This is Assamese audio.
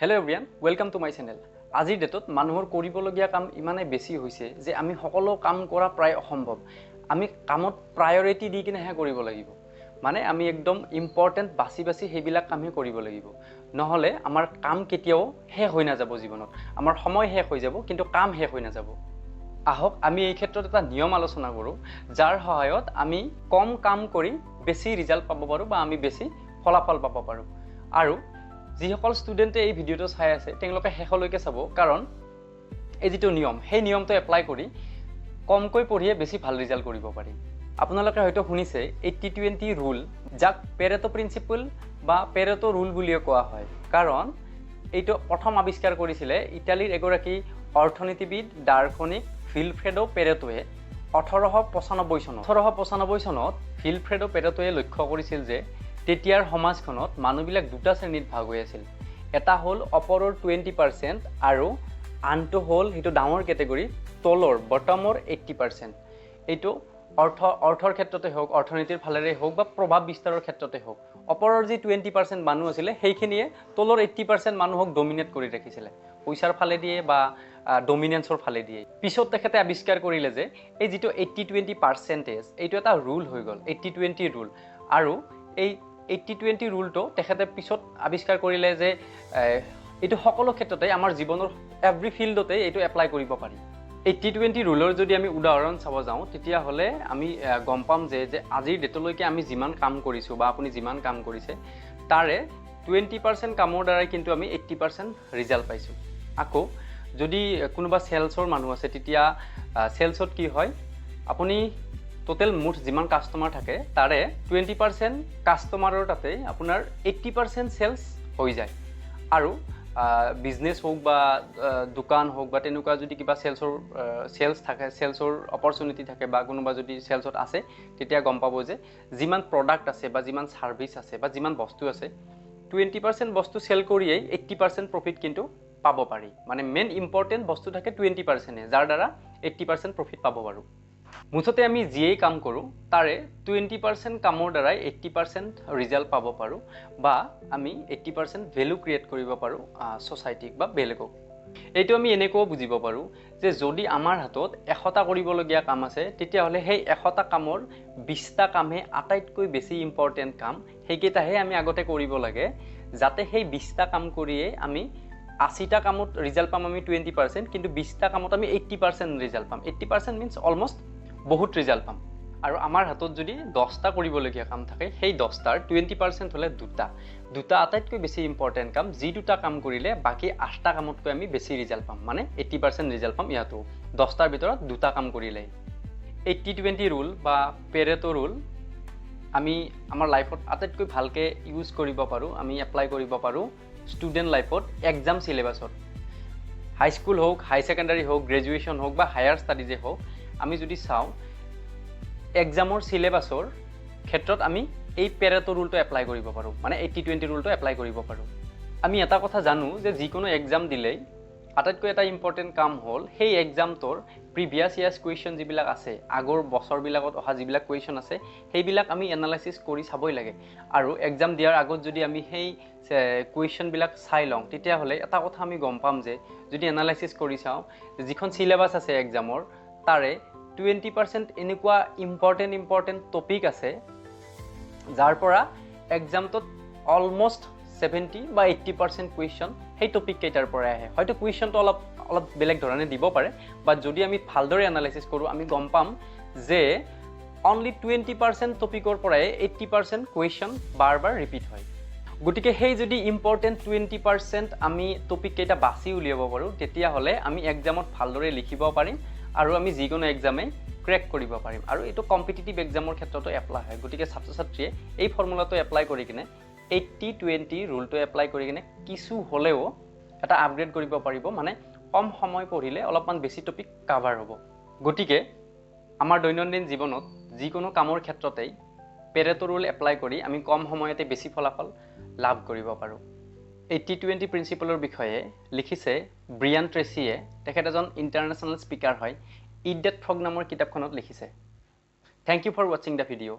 Hello everyone, welcome to my channel. আজিৰ ডেটত মানুহৰ কৰিবলগীয়া কাম ইমানেই বেছি হৈছে যে আমি সকলো কাম কৰা প্ৰায় অসম্ভৱ। আমি কামত প্ৰায়ৰিটি দি কিনেহে কৰিব লাগিব, মানে আমি একদম ইম্পৰ্টেণ্ট বাছি বাছি সেইবিলাক কামহে কৰিব লাগিব, নহ'লে আমাৰ কাম কেতিয়াও শেষ হৈ নাযাব। জীৱনত আমাৰ সময় শেষ হৈ যাব কিন্তু কাম শেষ হৈ নাযাব। আহক আমি এই ক্ষেত্ৰত এটা নিয়ম আলোচনা কৰোঁ যাৰ সহায়ত আমি কম কাম কৰি বেছি ৰিজাল্ট পাব পাৰোঁ বা আমি বেছি ফলাফল পাব পাৰোঁ। আৰু যিসকল ষ্টুডেণ্টে এই ভিডিঅ'টো চাই আছে তেওঁলোকে শেষলৈকে চাব, কাৰণ এই যিটো নিয়ম সেই নিয়মটো এপ্লাই কৰি কমকৈ পঢ়িয়ে বেছি ভাল ৰিজাল্ট কৰিব পাৰি। আপোনালোকে হয়তো শুনিছে 80-20 ৰুল, যাক পেৰেটো প্ৰিন্সিপল বা পেৰেটো ৰুল বুলিও কোৱা হয়, কাৰণ এইটো প্ৰথম আৱিষ্কাৰ কৰিছিলে ইটালীৰ এগৰাকী অৰ্থনীতিবিদ দাৰ্শনিক ভিলফ্ৰেডো পেৰেটোৱে 1895 চনত। 1895 চনত ভিলফ্ৰেডো পেৰেটোৱে লক্ষ্য কৰিছিল যে তেতিয়াৰ সমাজখনত মানুহবিলাক দুটা শ্ৰেণীত ভাগ হৈ আছিল। এটা হ'ল ওপৰৰ 20% আৰু আনটো হ'ল সেইটো ডাঙৰ কেটেগৰী তলৰ বটমৰ 80%। এইটো অৰ্থৰ ক্ষেত্ৰতে হওক, অৰ্থনীতিৰ ফালেৰে হওক বা প্ৰভাৱ বিস্তাৰৰ ক্ষেত্ৰতে হওক, ওপৰৰ যি 20% মানুহ আছিলে সেইখিনিয়ে তলৰ 80% মানুহক ডমিনেট কৰি ৰাখিছিলে, পইচাৰ ফালে দিয়ে বা ডমিনেঞ্চৰ ফালে দিয়ে। পিছত তেখেতে আৱিষ্কাৰ কৰিলে যে এই যিটো 80-20 পাৰ্চেণ্টেজ, এইটো এটা ৰুল হৈ গ'ল, 80-20 ৰুল। আৰু এই 80-20 ৰুলটো তেখেতে পিছত আৱিষ্কাৰ কৰিলে যে এইটো সকলো ক্ষেত্ৰতে আমাৰ জীৱনৰ এভৰি ফিল্ডতে এইটো এপ্লাই কৰিব পাৰি। 80-20 ৰুলৰ যদি আমি উদাহৰণ চাব যাওঁ তেতিয়াহ'লে আমি গম পাম যে আজিৰ ডেটলৈকে আমি যিমান কাম কৰিছোঁ বা আপুনি যিমান কাম কৰিছে তাৰে 20% কামৰ দ্বাৰাই কিন্তু আমি 80% ৰিজাল্ট পাইছোঁ। আকৌ যদি কোনোবা চেলছৰ মানুহ আছে তেতিয়া চেলছত কি হয়, আপুনি টোটেল মুঠ যিমান কাষ্টমাৰ থাকে তাৰে 20% কাষ্টমাৰৰ তাতে আপোনাৰ 80% চেলছ হৈ যায়। আৰু বিজনেছ হওক বা দোকান হওক বা তেনেকুৱা যদি কিবা চেলছ থাকে, চেলছৰ অপৰচুনিটি থাকে বা কোনোবা যদি চেলছত আছে তেতিয়া গম পাব যে যিমান প্ৰডাক্ট আছে বা যিমান ছাৰ্ভিচ আছে বা যিমান বস্তু আছে 20% বস্তু চেল কৰিয়েই 80% প্ৰফিট কিন্তু পাব পাৰি। মানে মেইন ইম্পৰ্টেণ্ট বস্তু থাকে 20%, যাৰ দ্বাৰা 80% প্ৰফিট পাব পাৰোঁ। মুঠতে আমি যিয়েই কাম কৰোঁ তাৰে 20% কামৰ দ্বাৰাই 80% ৰিজাল্ট পাব পাৰোঁ বা আমি 80% ভেলু ক্ৰিয়েট কৰিব পাৰোঁ ছ'চাইটিক বা বেলেগক। এইটো আমি এনেকুৱাও বুজিব পাৰোঁ যে যদি আমাৰ হাতত 100টা কৰিবলগীয়া কাম আছে তেতিয়াহ'লে সেই 100টা কামৰ 20টা কামহে আটাইতকৈ বেছি ইম্পৰ্টেণ্ট কাম, সেইকেইটাহে আমি আগতে কৰিব লাগে, যাতে সেই 20টা কাম কৰিয়েই আমি 80টা কামত ৰিজাল্ট পাম আমি 20%, কিন্তু 20টা কামত আমি 80% ৰিজাল্ট পাম। 80% মিনছ অলমষ্ট বহুত ৰিজাল্ট পাম। আৰু আমাৰ হাতত যদি 10টা কৰিবলগীয়া কাম থাকে সেই 10টাৰ 20% হ'লে দুটা আটাইতকৈ বেছি ইম্পৰ্টেণ্ট কাম, যি দুটা কাম কৰিলে বাকী 8টা কামতকৈ আমি বেছি ৰিজাল্ট পাম, মানে 80% ৰিজাল্ট পাম। ইয়াতো 10টাৰ ভিতৰত দুটা কাম কৰিলে 80-20 ৰুল বা পেৰেটো ৰুল আমি আমাৰ লাইফত আটাইতকৈ ভালকৈ ইউজ কৰিব পাৰোঁ, আমি এপ্লাই কৰিব পাৰোঁ ষ্টুডেণ্ট লাইফত এক্সাম চিলেবাছত। হাইস্কুল হওক, হাই ছেকেণ্ডাৰী হওক, গ্ৰেজুৱেশ্যন হওক বা হায়াৰ ষ্টাডিজে হওক, আমি যদি চাওঁ এক্সামৰ চিলেবাছৰ ক্ষেত্ৰত আমি এই পেৰেটো ৰুলটো এপ্লাই কৰিব পাৰোঁ, মানে 80-20 ৰুলটো এপ্লাই কৰিব পাৰোঁ। আমি এটা কথা জানো যে যিকোনো এক্সাম দিলেই আটাইতকৈ এটা ইম্পৰ্টেণ্ট কাম হ'ল সেই এক্সামটোৰ প্ৰিভিয়াছ ইয়াৰ্ছ কুৱেশ্যন যিবিলাক আছে, আগৰ বছৰবিলাকত অহা যিবিলাক কুৱেশ্যন আছে সেইবিলাক আমি এনালাইচিছ কৰি চাবই লাগে। আৰু এক্সাম দিয়াৰ আগত যদি আমি সেই কুৱেশ্যনবিলাক চাই লওঁ তেতিয়াহ'লে এটা কথা আমি গম পাম যে যদি এনালাইচিছ কৰি চাওঁ যিখন চিলেবাছ আছে এক্সামৰ তাৰে 20% এনেকুৱা ইম্পৰ্টেণ্ট টপিক আছে যাৰ পৰা এক্সামটোত অলমষ্ট 70 বা 80% কুৱেশ্যন সেই টপিক কেইটাৰ পৰাই আহে। হয়তো কুৱেশ্যনটো অলপ অলপ বেলেগ ধৰণে দিব পাৰে, বাট যদি আমি ভালদৰে এনালাইচিছ কৰোঁ আমি গম পাম যে অনলি 20% টপিকৰ পৰাই 80% কুৱেশ্যন বাৰ বাৰ ৰিপিট হয়। গতিকে সেই যদি ইম্পৰ্টেণ্ট 20% আমি টপিক কেইটা বাছি উলিয়াব পাৰোঁ তেতিয়াহ'লে আমি এক্সামত ভালদৰে লিখিব পাৰিম আৰু আমি যিকোনো এক্সামেই ক্ৰেক কৰিব পাৰিম। আৰু এইটো কম্পিটিটিভ এক্সামৰ ক্ষেত্ৰতো এপ্লাই হয়। গতিকে ছাত্ৰ ছাত্ৰীয়ে এই ফৰ্মুলাটো এপ্লাই কৰি কিনে 80-20 ৰুলটো এপ্লাই কৰি কিনে কিছু হ'লেও এটা আপগ্ৰেড কৰিব পাৰিব, মানে কম সময় পঢ়িলে অলপমান বেছি টপিক কাভাৰ হ'ব। গতিকে আমাৰ দৈনন্দিন জীৱনত যিকোনো কামৰ ক্ষেত্ৰতেই পেৰেটো ৰুল এপ্লাই কৰি আমি কম সময়তে বেছি ফলাফল লাভ কৰিব পাৰোঁ। 80-20 প্ৰিন্সিপলৰ বিষয়ে লিখিছে ব্ৰিয়ান ট্ৰেচিয়ে, তেখেত এজন ইণ্টাৰনেশ্যনেল স্পীকাৰ হয়। It date frog নামৰ কিতাপখনত লিখিছে। Thank you for watching the video.